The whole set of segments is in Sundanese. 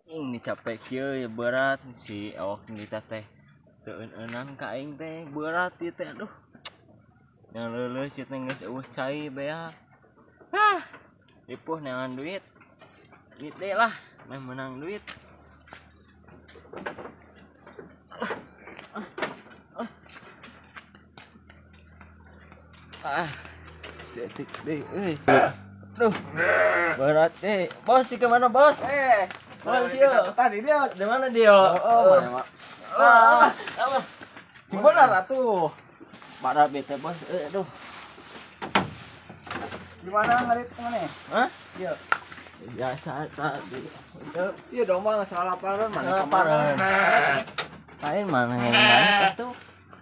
Ini capek kieu ya berat si awak kita teh teu eun-eunan ka aing teh berat ieu teh aduh. Yang leuleus ieu teh geus eueuh cai bea. Hah. Ripuh neangan duit. Nite lah meh menang duit. Ah. Setik deui euy. Aduh. Berat teh. Bos ke mana bos? Mana sih tadi dia? Di mana dia? Oh, mana mak? Ah, apa? Sing bener atuh. Marah bete bos. Aduh. Gimana ngarit mana? Hah? Iya. Biasa tadi. Iya domba geus lalaparan mana ka mana? Lain mana yang mana atuh?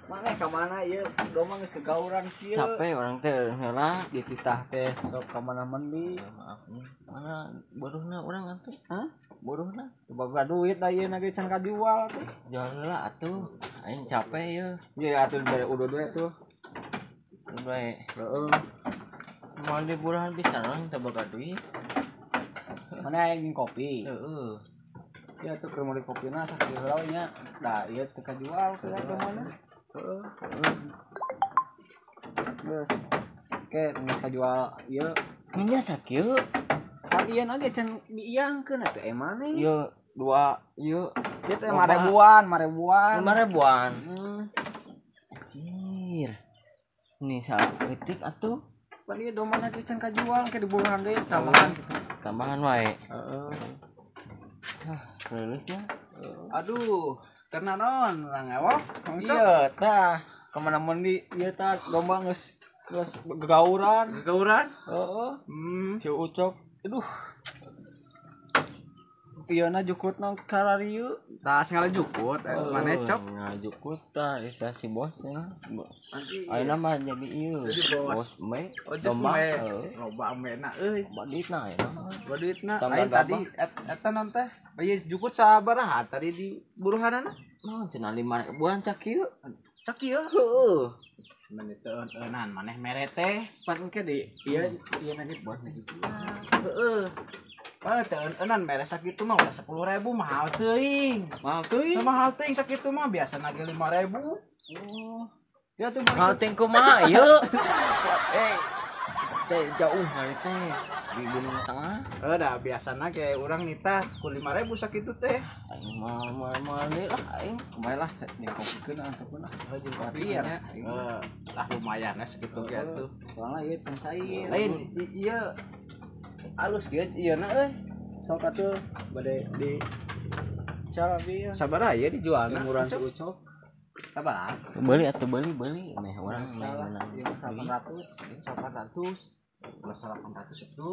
Mana ka mana ieu domba geus kegauran kieu. Capek orang teh heula dititah teh sok ka mana mendi. Maaf nih. Mana bodohna urang atuh? Hah? Bodohna. Boga duit da ieu na ge can kajual atuh. Jual heula atuh. Aing capek ieu. Ieu atuh bere udah duit tuh. Bae. Heeh. Moal diburahan pisan urang teu boga duit. Mana aing kopi? Heeh. Ya atuh keur meuli kopina sakieu heula nya. Da ieu teu kajual teh mana? Heeh. Geus. Oke, geus kajual ieu. Nya sakieu. Pan ieu na ge can diiangkeun atuh emane. Ieu dua ieu. Ieu teh 5.000-an, 5.000-an. 5.000-an. Anjir. Nih saeutik atuh. Pan ieu domba ge can kajual ke diburuhan deui tambahan kitu. Tambahan wae. Heeh. Hah, leuleusnya. Aduh. Karena non urang ewok. Iya tah kemana mendi ieu tah domba geus geus gegauran. Gegauran? Heeh. Si Ucok. Aduh. Ieu na jukutna kararieu. Tah ngala jukut maneh cok. Ngajukut tah eta si bosnya. Ayeuna mah jadi ieu. Bos me. Domba. Loba mena euy. Loba duitna ayeuna mah. Loba duitna. Lain tadi eta non teh. Ieu jukut sabaraha tadi di buruhanana? Naon cenah 5.000-an cak ieu. Cak ieu? Heeh. Mun teu eun-eunan maneh mere teh. Pan engke di ieu ieu na ge bos Heeh. Mana teu eun-eunan mere sakitu mah ulah 10.000 mahal teuing. Mahal teuing. Mahal teuing sakitu mah biasana ge 5.000. Oh. Ya tuh mahal teuing kumaha ieu? Teh jauh hari teh di Gunung Tengah. Heuh da biasana ge urang nitah ku 5.000 sakitu teh. Aing mahal deui lah aing. Kumaha lah jeung kopikeun antepkeun lah. Heuh jeung kopi nya. Heuh lah lumayan lah sakitu ge atuh. Soalna ieu can cair. Lain ieu alus kieu ieu na euy. Sok atuh bade di cara bieu. Sabaraha ieu dijualna? Murah si Ucok. Sabaraha? Beli atuh beli meh urang meh menang. Ieu 800, 800. Plus 800 itu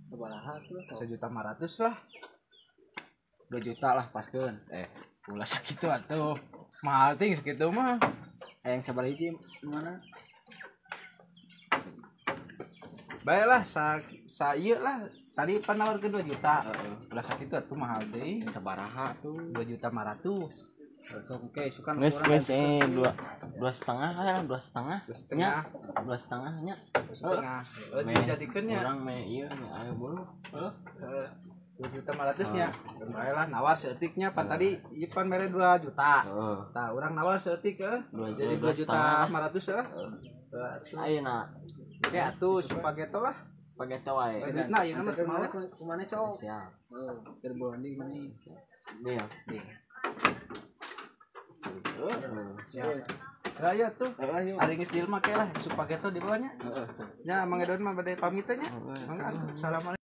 sabaraha tuh? 1.500.000 lah. 2 juta lah paskeun. Ulah sakitu atuh. Mahal ting sakitu mah. Yang sabaraha hiji mana? Baiklah sa ieu lah. Tadi pan nawarkeun 2 juta. Ulah sakitu atuh mahal deui. Sabaraha tuh? 2.500.000. Sok oke, sukan geus geus 2,5 lah, 2,5. 2,5. 2,5 nya. 2,5. Dijadikeun nya. Urang meh ieu meh ayo buru. Heeh. 2.500.000 nya. Bae lah nawar saeutiknya pan tadi ieu pan mere 2 juta. Tah urang nawar saeutik heuh. Jadi 2.500.000 heuh. Ayeuna. Oke atuh spageto lah. Spageto wae. Duitna ayeuna mah kumaha? Kumaha cok? Siap. Heuh, keur bulan di mana? Deal. Siap. Raya tuh. Ari geus jelema ke lah spageto di bawahnya. Heeh. Nya Mang Edon mah bade pamit nya. Mangga. Assalamualaikum.